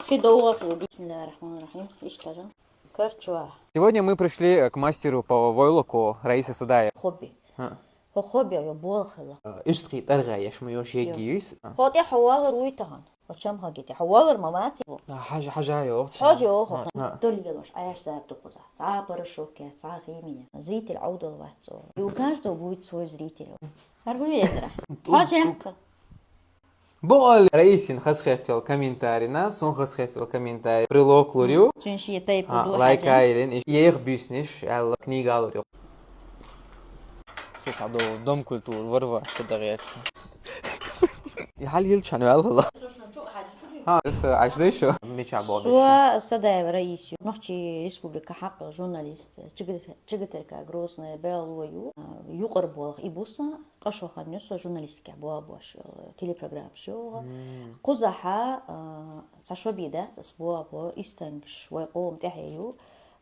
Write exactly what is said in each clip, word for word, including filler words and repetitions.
Ши довгӀа хила. Бисмиллахир-рахманир-рахим. Иштта жан. Короче. Сегодня мы пришли, э, к мастеру по войлоку Раисе Садаевой. Хобби. А. Хо хобби, ё, болх хила. Э, уьстагӀий тӀаргӀа еш ма йош егги юйс. Хо тӀе хьо валар вуй тахан. Хо чам хаги тӀе хьо валар ма ваци. А, хьажа, хьажа йоах. Хьажа йоах. А, а. Дол елош, аяш зар дукуза. Цхьа порошок я, цхьа химия. Зритель Ӏовдал вац цо. И у каждого будет свой зритель. Хьар вуй езра. Ту-, Хьажа ту- якка. Бо ал Раисин хазхетел комментарийна, сун хазхетел комментарий. Прилог лурю. Цун ши тайп А, ду лайк хаза. Айлен, иш ех бюсниш, алла книга лурю. Су садо дом культур, варва, садагет. И хал ел чан вал хала. А, с, аж дой шо. Меча бо. Суа Садаева Раису. Нохчи республика хьакъ журналист, чигатер-, чигатерка Грозная белую. А, юкъар болх и буса. Къашо хан ю со журналистика боагӀа бош, э, телепрограмма шо йоагӀа. Мм. Кхузахьа, э, цхьа шо бий дац, ас боагӀа бо, истангаш вай къом тӀехье ю,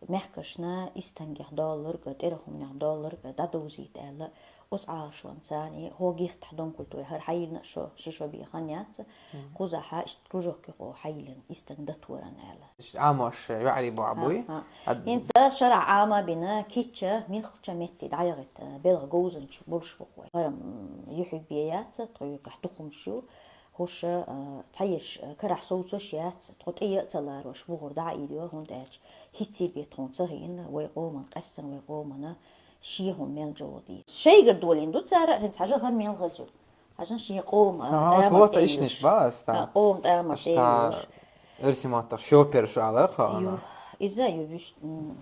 мехкашна истангех долларга, тӀерахумнех долларга дӀадовзийта аьлла, оцу Ӏалашонца царна, хӀо гихтахь дом культура, хӀара хьайилна шо, ши шо бий хан яц, Мм. Кхузахьа ишт кружок юкъо хьайилна, истанг датворан аьлла. Амош, э, юӀари бу абуй? Ха, ха. Ад- ХӀинца шарахь Ӏама бина, кича, милхча метти дӀаяхӀита, белха говзанча бурш бу кхой. Парам, м, юхьиг бе яц, тхо юкахь тухумаш ю. ХӀуша, э, тхьаеш, э, карахь совцош яц, тхо тӀе а ца ларош, бугӀур дӀа а ийдо, хӀунда аьлча хӀицций бе тхуна ца хиъна, вай къоман, къаьссан вай къомана, шен хӀума мел жо дий. Шайгара долийна ду цара, хӀинца хьажа хӀара мел хаза ю. Хьажан шен къома, А, тӀамар вот, вот, тӀе ишниш йолуш. Ба, аста. А, къома тӀамар тӀе Аста йолуш. Эрси маттах шопер шу ала, ха, Ю, ана. Иза ю виш, м.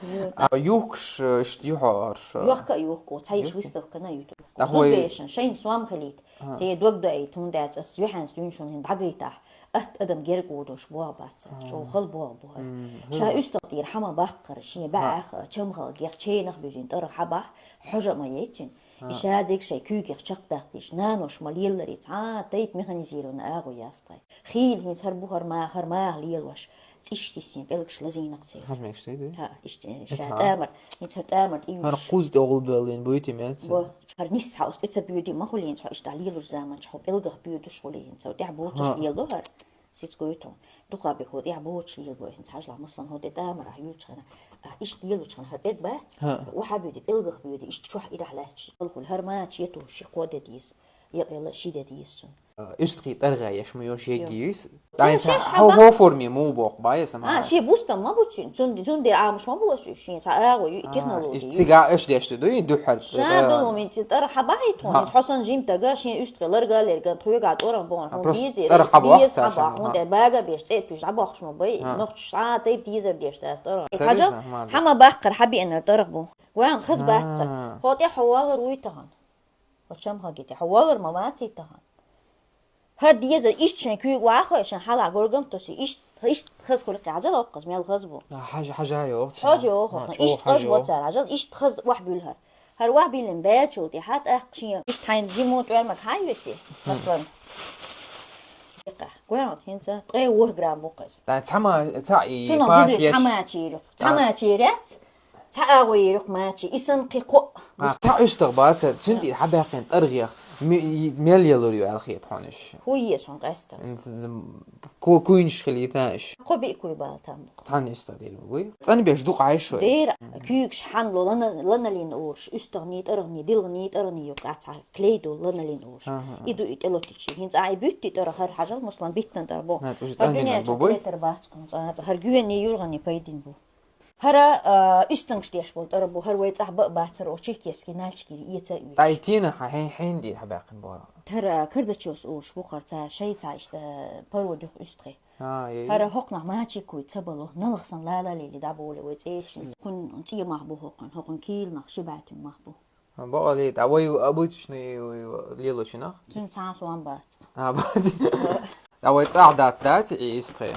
Ю. А, юхкаш, э, ишт юхор, э. Юхка юхку, цаеш Юхку. Выставкана ю. Ахуй. Зубешан, шайн суам хилит. А. Те дог даит, хун дац, ас юханс дюншун хин дагайтах. Ат адам герг удуш буа баца. А. Чо хал буа буа. М, Ша хм. Уьстал тир хама баккар, ши А. Баах, чамхал гех чейнах бюзин, тар хабах, хожа ма ечин. А. И шадик шай куьгих чакхдахтиш, нанош ма леллари, цхьа тайп механизированный агӀу ястрай. Хил хин цар бухар ма, хар ма лелваш. ЦӀиштисин пӀелгаш лазинах цер. Хар мегаш тайду? Ха, иште, Эца ша ха? ТӀамар, хин цар тӀамар тӀимаш. Хар куз тӀе огъул бёлин буйти меца. Бо, хар нис хаус, эца бюди ма хулин, цхьа ишта лелуш заман, чхо пӀелгах бюдуш хулин, цо тӀя бочуш Ха. Лелло хар. Сиц гуйту. Дукха бе хо тӀя бочуш лелло, хин цхьажла, маслан, хо тӀе тӀамар, а, юлчхана. А, ишта лелучхана хар пӀед бац. Ха. Уха бюди, пӀелгах бюди, ишта чох ирах лач. Алкул хар мач, ету ши кодет ес. Якъяла ши дед ес цун. Уьстхий тӀаргӀа еш ма йош егги Ё. юйс. Цун Дай ца шеш хо хабар. Хо форме му бох бая сама. А, ши бустам ма буцин. Цун, цун де амш ма була шу, ши ца агу ю А, технология. Иш цига эш деш ду, и духар. Ша Да. Долу мин ци тӀара хабахит хун. Ха. Хосан жим тага, ши уьстхи ларга лерга, тхуга тӀора бон. А, хун просто бизи, тӀара хабах бизи саша, хабах, ха. Хун де бага беш, цӀе туш, абахш ма бай. Ха. Нохч ша тайп дизер деш дас тӀора. Ца Хажа, вижна, ма хама бахкар, хаби энер тӀара бу. Гуан хаз А. Бахкар. Хо тӀе хо валар уй тахан. Ва чам хагите, хьо валар ма ваций тахан. ХӀар деза ишт шайн куьйга вахой, шайн хьала горгам туси, ишт, ишт хаз хули кхяза локкхаз, мел хаз бу. А, хьажа, хьажа йоохцу. Хьожа йооху, А, ишт чӀогӀа хаз хьажа бо йооху. Цара, хьажал ишт хаз вахь бюлхар. ХӀар вахь биллин бачул ти хьа тӀаккха шен. Ишт хьайн жиму тӀоьрмаг хьай веци, Хм. Маслан. ГуьгӀат, хӀинца ткъе ворхӀ грамм бу кхез. Дан цхьа ма, цхьа и Цунах пас зугли еш. Цхьа мачи йиру. Цхьа А. Мачи йиряц, Цхьа агӀо йирюх мачи, исан кхи кхоъ. А, цхьа уьстагӀ баца, цуьнан тӀера хьабаьккхина тӀаргӀех, ме-, мел ялур ю аьлла хета хьуна иш. ХӀу еза хьуна къаьстта? Ин ц-, ц-, ку-, куйнаш хилийта иш. Кхо биъ куй бала там бу. Цхьана уьстагӀ дийр бу, вуй? ЦӀанбеш дукха Ӏайш вай? Дера, куьйгаш хьанло лана-, ланалин урш, уьстагӀний, тӀаргӀний, дилгӀний, тӀаргӀний юкъа цхьа клей ду ланалин урш. Аха, аха. И ду и тӀелотичи. ХӀинца а и буьтти тӀара хӀара хьажал, маслан, биттан тӀара бу. На, цӀуш ХӀара цӀанбина дуьнен бу, чу буй? ТӀетар бац кхунца, хӀара гуьвенний юргӀанний пайдин бу. ХӀара, а, уьстангаш деш болу тӀара бу, хӀара вай цӀахь баа бацара, о, чехкески налчкири, эца а уьйцу. Тай тина хьан, хьен, хьен дийр хьабаьккхина бора? ХӀара Кардачос уш бу хӀара цара, шай цхьа иштта парод юха уьстхи. А, е, е. ХӀара хӀокхунах мачи куй ца бало, налхсан лала лели дӀаболе вай цӀешин. Хун цӀе мах бу хӀокхун, хӀокхун кийланах ши бӀаьтин мах бу. Бакъали, тӀа вай обычный лелочинах? Цуьнан цхьа а суам бац. А, бац. Ва- ТӀа вай цӀахь дац, дац, и истхе?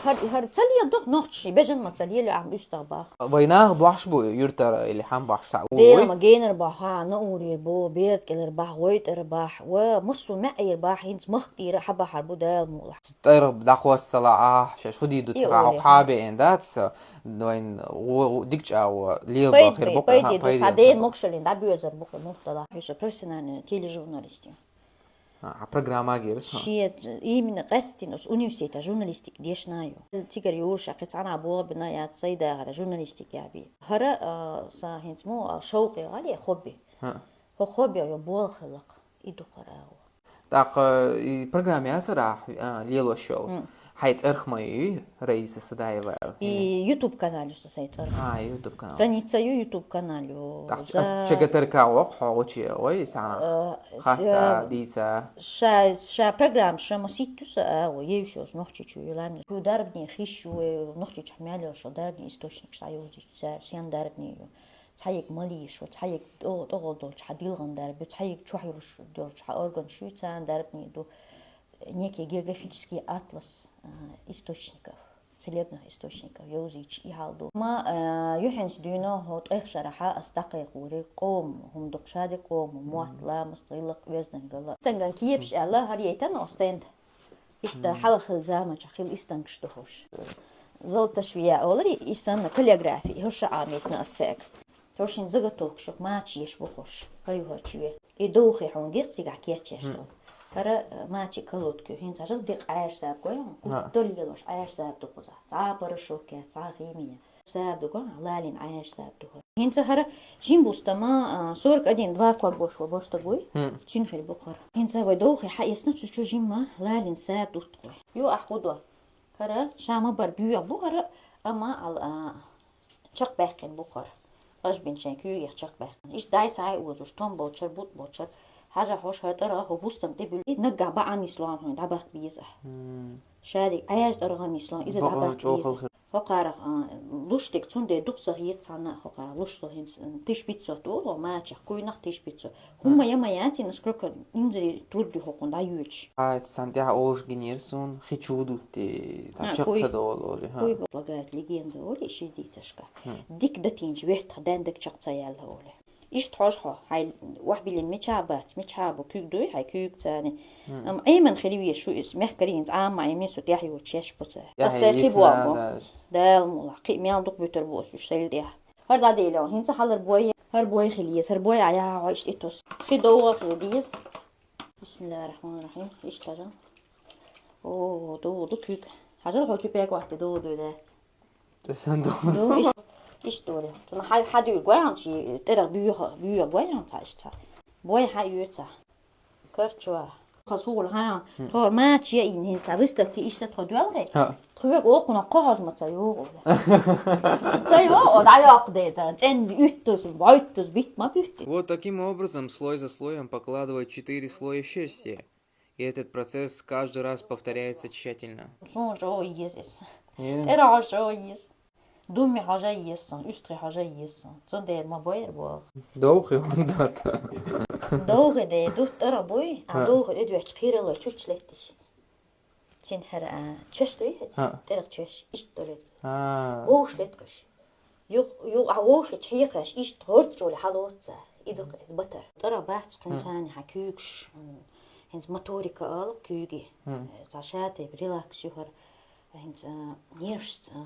ХӀар, хӀар ца лела дукха нохчий, бежан ма ца лела, ахь уьстагӀ бах. Вай нах бохьаш бу, юьртара или хьан бохьаш схьа у Дела вай? Ма генар бах, ха, на ур ер бу, берд кӀелар бах, гӀойтӀар бах, ва массо маьӀ ер бах, хӀинца махк тӀера хьабахьар бу Дала мула. ТӀаргӀа дӀахоссала ахь, шаьш худий ду Йо, цара, йо. Хьабеэн дац, вайн гӀо-, гӀо-, диг чӀагӀо лела Пайд-, бахир бу, пайди ха, ду, пайди цхьа ду. Ден могушаллин дӀабоьзар бу, нух дала. Хьуьша профессиональный тележурналист ю. А, программа гирс, ха? Ши, именно къаьстина ус университета журналистика дешна ю. Цигара юша кхы цхьана болх бина яц сай дахара журналистика яби. ХӀара, а, са хинц му, а, шовкъе гӀали хобби. Ха. Хо хобби ю болх лакх. И духара агӀо. ТӀаккха и программа ясара, а, лелош йол. М. Хьай цӀерх ма ю, Раиса Садаева. И YouTube канал ю са сай цӀерх. А, YouTube канал. Страница ю, YouTube канал ю. Так, за- а, чагатарка вах, хьо гучи, ой, сана. Э, хатта, с-, дица. Ша, ша программа, ша ма ситту са, а, о, евшос, нохчичу, юлан. Ку дарбни, хиш, ю, э, нохчич хмялёшо, дарбни источник, ша юзич, ша, сен дарбни, ю. Цхьаек малиш, ва цхьаек тӀо-, тӀогӀол долч, хьа дилгӀан дарби, цхьаек чухь юруш долч, хьа орган шуй, цан дарбни ду. Некий географический атлас, а, источников, целебных источников, йовзич и хьал ду. Ма, а, юхьенч дуьйно хӀо тӀех шарахьа ас дакъайх ури, къом, хӀум дукъ шади къом, муат, ламас, гӀиллакх, оьздангалла. Станган киепш аьлла, хӀар ейтан о стенд. Иштта хьалхил заманча хил истангаш духуш. Золотошвея олари, исан каллиграфи, хӀуша Ӏамитна ас цег. Тошин заготовка шук мачи еш бухуш. Хай хачуе. И духи хун дих цигах керчеш ту. ХӀара, э, мачи колодки, хин цажал дих Ӏаьш саб гой, гуттал лелош Ӏаьш саб духуза. Цхьа порошок я, цхьа химия. Саб дуга, лалин Ӏаьш саб дуга. Хин ца хӀара жим бустама, а, сорок один два квак бошло бошта гуй. Чин хир бухар. Хин ца гой духи хьа ясна цу чу жимма лалин саб дут гой. Ю ахудо. ХӀара шама бар бюя бухара, ама ал, а, чакх бахкин бухар. Аж бин шен кюгих чакх бахкин. Иш дай сай узуш, том болчар, бут болчар. Хажа хош хатара хо бустам те бюл. Нагга ба анислан хун дабах биза. Шади аяж тарган ислан, иза дабах биза. Хокарах, а, луштик цунде духцах ецана, хокарах лушто хин, тысяча пятьсот о, мачах куйнах тысяча пятьсот. Хумма яма яти, насколько инзри турди хокун да юч. А, это сан тя олш генерсун, хичудут, та чакца дол оли, ха. Куй предлагает легенда оли, шидиташка. Дик датинч вертха дендек чакца яла оли. Ишт хож хо, хай, вах билин мича бац, мича бу кюк дуй, хай кюк цани. Ам эйман хиливеш шу ис, мех каринц, ама эймин су тя ю чеш буца. Асехи буа бу. Дал мула, хи мел дук бютер бу су шел тя. ХӀар да дейло, хинца хьалар бой, хӀар бой хилиес, хӀар бой ая, ва ишт итус. Хи довга хилиес. Бисмиллахир рахманир рахим. Ишт хажан. О, ду, ду кюк. Хажан хо кюпек вахти ду, ду дат. Тасан ду. Ду, ишт, ишт дури. Цуна хай, хадюр гуан чи, тера бюха, бюха гуан ца ишта. Бой хай юца. Карчуа. Хасул ха. Тор мачи ин хин ца выставки ишта тхо дуалгы. Ха. Тхуек окуна кохозма ца югу. Ца югу, о, да ёк деда. Цен уттус, войтус бит ма битти. Вот таким образом, слой за слоем покладывают четыре слоя счастья. И этот процесс каждый раз повторяется тщательно. Сун жо езис. Э. Тера жо ез. Думи хожа ессон, уьстри хожа ессон. Цундер ма бойр бо. Довхи хундат. Довхи де дуттара буй, а довхи эдвеч хирало чуч леттиш. Цин хара, а, чеш дуй, а, цин терах чеш, ишт доле. А. Вовш леткаш. Юх, ю, а вовш леч хекаш, ишт горд чули халоца. Идук батар. Тара бац кунцани ха кюкш. Хинц моторика ал кюги. Э, за шате релакс юхар. Хинц, а, нервш, а,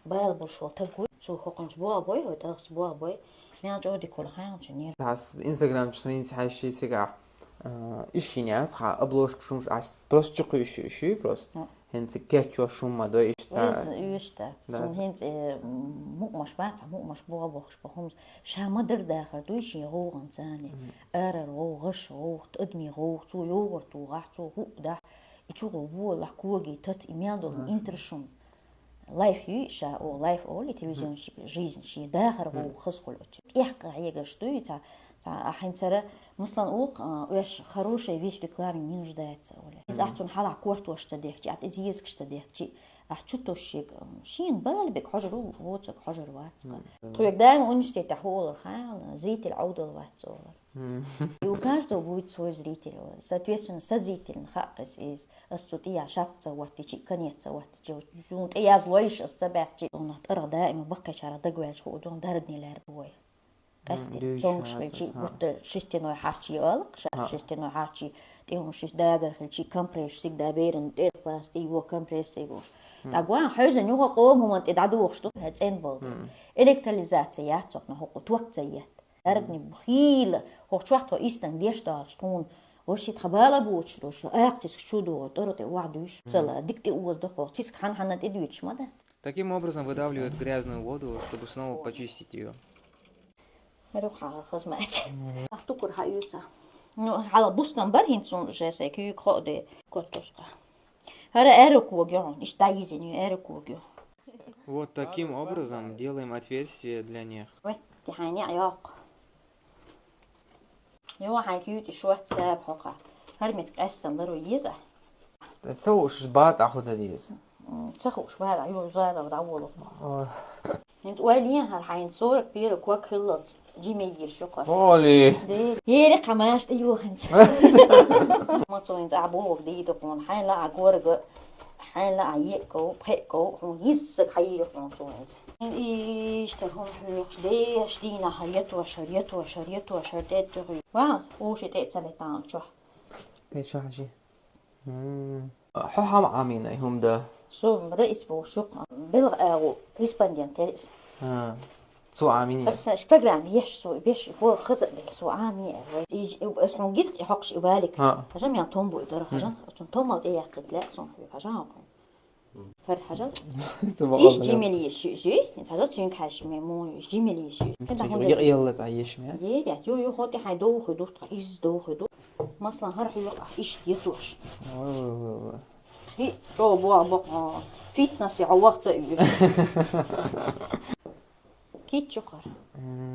Байла болуш волу таг вуй, цо хӀокхунца боху бой, хӀой тӀаккха боху бой. Мел чӀогӀа дика волу хаьнчу нера. Ас Instagram страница хьаьжчи цигахь, а, иш йина яц, хьан обложка шумаш ас просто чу кхуьйсуш ю, шу просто. ХӀинца кечо шумма дой иш ца. Уьш дац. Да. Цунна хӀинца, э, мукъамаш бац, мукъамаш боху бохуш боху хӀуманца. Ша ма-дарра дахар дуй шен гӀовгӀанца а. Арара гӀовгӀа, гӀаш гӀовгӀа, тӀадаме гӀовгӀа, цо йогӀар тухахь, цо хӀуъа дахь. И чугӀо волахь, коги тата, и мел долу интершум. Лайф ю ша, о, лайф олу, телевизион ши, жизнь ши, дахар гӀо, хаза хуьлу оцу. ТӀехь хьегаш дуй, ца, ца, а хьинцара, маслан, укх, а, оьш хорошая вещь в рекламе не нуждается, оле. Иза ахь цунна хьалахь кортош ца дехчи, ахь иза езагаш ца дехчи, ахь чу тосшиг, м, шена бала бег хьожар ву, воцаг хьожар вац. Тхоьга даима университетехь хӀу олар хаьлла, зритель Ӏовдал вац олар. И у каждого будет свой зритель. Соответственно, со зритель хаьа иза. Ас цу тӀе шапка ца хӀоттичи, конец ца хӀоттичи, цунна тӀе яз лойш ас ца баьхчи, цунах тӀарах даима баккхачарах дагаваьлча хуу дун дарбане лаьрба вай. Къаьсти, цомгуш хилчи, гутта шерстяной харчи алакх, ша шерстяной харчи, тӀе хӀума шиш дагар хилчи, компресс сигда беран тӀе пас, тӀе йо компресс сигуш. ТӀаккха ван хьоьзан юха къом хӀуман тӀе дӀадухуш ду, хье цӀен болу. Электролизация яц цохна хӀокху ток ца етта. Дарбане хийла, хӀокху чохь тхо истан деш доцуш, тхуна Вообще тха бала бучу, что акцис чудо, тӀора тӀе вахдуьш. Цала, дик тӀе оза дахо, чиска хьан-хьана тӀе дуьйцуш ма дац. Таким образом выдавливают грязную воду, чтобы снова почистить ее. Рух хьагӀар хазмач. Ах тукур хьаюца. Ну, хьала бустан бар хӀинца сун жесай, куьйг хо де, коттуска. ХӀара аьрру кога йогӀун, иштта дӀайизина ю, аьрру кога ю. Вот таким образом делаем отверстие для них. Вай, ти хьайна яӀ йоккху. Йо, хьайн куьйти шорт саба хьокха. ХӀара мет къаьстан ларо еза. Ца хууш бата худа деза. М, ца хууш бата, ю зайла дӀаволу. Ой. ХӀинца ойла е хӀара хьайн сорок первый ког хиллалц жимийгиш шу кхо. Оли. Де. Ери кхамаш тӀе ю хӀинца. Ма цо хӀинца а богу дийду хьуна. Хьайн ла а горга, хьайн ла а екков, пхекков, хьуна йиссаг хьайийри хьуна цо хӀинца. Иштта хӀума хьоьхуш, деш дийна хьа етошар, етошар, етошар, тӀе тӀе хьуй. Ва, уши тӀе ца летаун чохь. Кхин чохь жи. М. Хьо хьама Ӏамина хӀума да? Со раис бу шух, белгӀа агӀу, респондент раис. А. Цо Ӏамина? Аса ш программа еш со, беш, бо хаза бе, со Ӏами, а, вай. И, и, ас хьун гид, и хьокхаш и валик. А. Хажам ян том буй дара, хажам, цун томал тӀе яхкид ле, сон хуй, хажам хуй. Фар хажал. Иш жимели еш шу, ин сажа цуьнг хаш ме мо иш жимели еш шу. Кеда хун я ела ца еш ме. Е, я, ю, ю, хоти хай доху дут, из доху дут. Масла хар ху иш етуш. Ой, ой, ой, ой. Хи, чо бо бо. Фитнес я вахца ю. Кит чукар.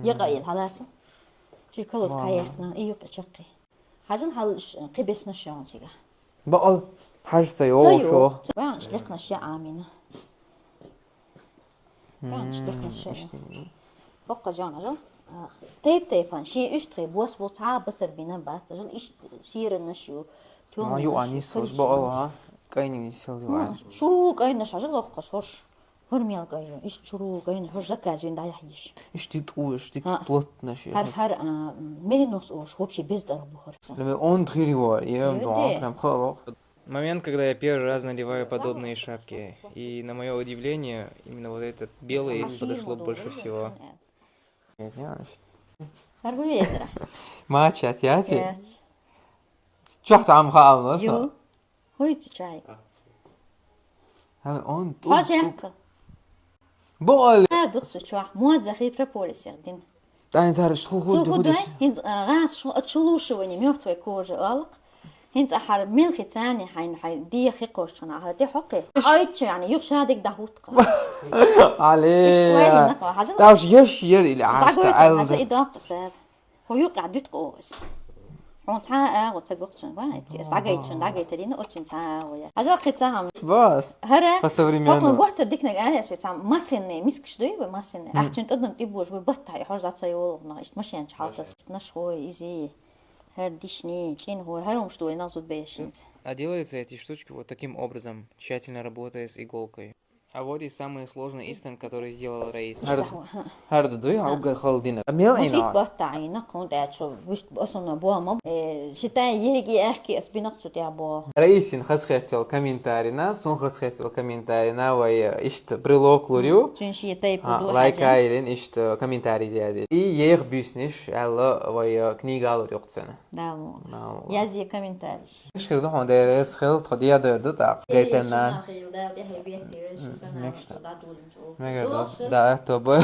Я ка ел халацу. Чи калот каяхна, и ю чакки. Хьажал хьал ш-, кхибеснаш шаун цига. Бакъал хьажцайо. Цайо, шо. Ца-, ва, шлихнаш я Амина. Ва, шлихнаш я. Бакъал жан хьажал. Тайп-тайпан, ши уьстхи бос бо ца басар бина бац, жал иш сирнаш ю. А, ю анис сос бакъал, а? Кайни сел ю. Шу кайнаш хьажал лохкас хош. ХӀур мел гайна, иш чурул гайна, хӀур заказ вин даяхь йиш. Иш ди тӀу, иш ди плотно ши. ХӀар, хӀар, а, меринос ош, вообще без дара бухар. Леме он тхири вар, ем, да, прям халох. Момент, когда я первый раз надеваю подобные шапки. И, на моё удивление, именно вот этот белый подошло больше всего. Нет, не, значит. ХӀар хӀу ветра. Мача, тяти? Тяти. Чохь сам хаалнаса? Ю. ХӀуй цу чай. Ха, он ту-, Хьажа ту-, яккха. Бо али. Ха, дукха чохь. Моза хи прополис яр дин. Тайн цар шу ху Цу ди ху худиш. Дай, хин, а, газ шу, а, чулушивани, мёртвая кожа алк. Хин, а, хар мелхи цани, хайн, хай, ди хи кошчана, хар ти хокки. Ай, чу, яни, юх шадик да хутка. Али. Иш твари на, хажа. Таш еш ер или ашта Загой, ал. Хажа идак саб. Хьо юкъа дуьтка оха иза. Хьуна цхьа а агӀо ца гохчун, ва, эти, дӀагайчун, дӀагайтарина, оцун цхьа а агӀо я. Хьажал кхин цхьа хӀама. Бас. ХӀара, По современному. Хьо гохта дикнаг аьлла, со цхьа масленные мискаш дуй, вай масленные. М. Ахчун тӀадам тӀибуж, вай батта хьай, хьожа ца йолугӀна, ишт машен чу хьалтас, наш хой, изи. ХӀара дишни, чин хой, хӀара умш дуй, нах зуд бешинца. А делаются эти штучки вот таким образом, тщательно работая с иголкой. А вот и самый сложный истинг, который сделал Раиса. ХӀар-, хӀар ду дуй, хьа уггар хала дина. Мел Музик айна. Батта айна, кхун тӀе чу, вуьшт основной бома. Э, считай, еги ахки, ас бинак цу тӀе бо. Раисин хас хеттел комментарина, сун хас хеттел комментарина, вай, э, ишт брелок лурю. Цун ши тайпу А, ду лайк хажа. Айлин, ишт, э, комментарий язди. И ех бюсниш, алла, вай, э, книга лурю цена. Дало. Дало. Язи комментариш. Ишкер ду хьуна деррес хила тхо дӀадоьрду тӀаккха. Э, гайтанна. Ишкер хила дал тӀе хай бехке, М, шуьга мекшта. Нана цо дӀадуллинчу. Мегар ду. Дош. Да, то бу.